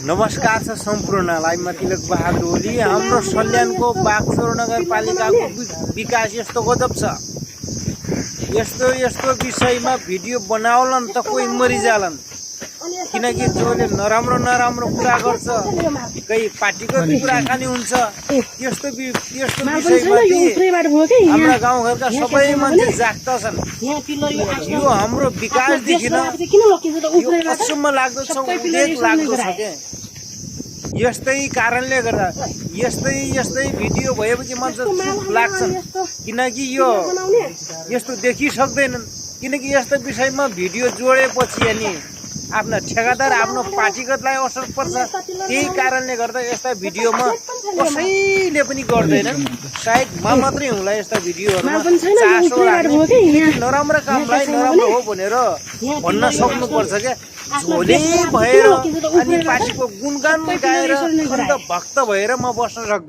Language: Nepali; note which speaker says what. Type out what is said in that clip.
Speaker 1: नमस्कार छ सम्पूर्णलाई म तिलक बहादुर ओली। हाम्रो सल्यानको बागचौर नगरपालिकाको विकास यस्तो गजब छ। यस्तो विषयमा भिडियो बनाउलन त कोही मरिजालन, किनकि जसले नराम्रो कुरा गर्छ, कही पार्टीको कुराकानी हुन्छ। यस्तो विषयमा हाम्रा गाउँघरका सबै मान्छे जाग्दा छन्। यो हाम्रो विकास देखिन यो अचम्म लाग्दछ, उल्लेख लाग्दछ के। यस्तै कारणले गर्दा यस्तै भिडियो भएपछि मान्छे चुप लाग्छन्, किनकि यो यस्तो देखिसक्दैनन्। किनकि यस्तो विषयमा भिडियो जोडेपछि अनि आफ्ना ठेगादार आफ्नो पार्टीगतलाई असर पर्छ। त्यही कारणले गर्दा यस्ता भिडियोमा कसैले पनि गर्दैनन्। सायद म मात्रै होला यस्ता भिडियोहरुमा चासो राख्ने, नराम्रो कामलाई नराम्रो हो भनेर भन्न सक्नुपर्छ के। झोले भएर अनि पार्टीको गुणगान गाएर अन्त भक्त भएर म बस्न सक्दैन।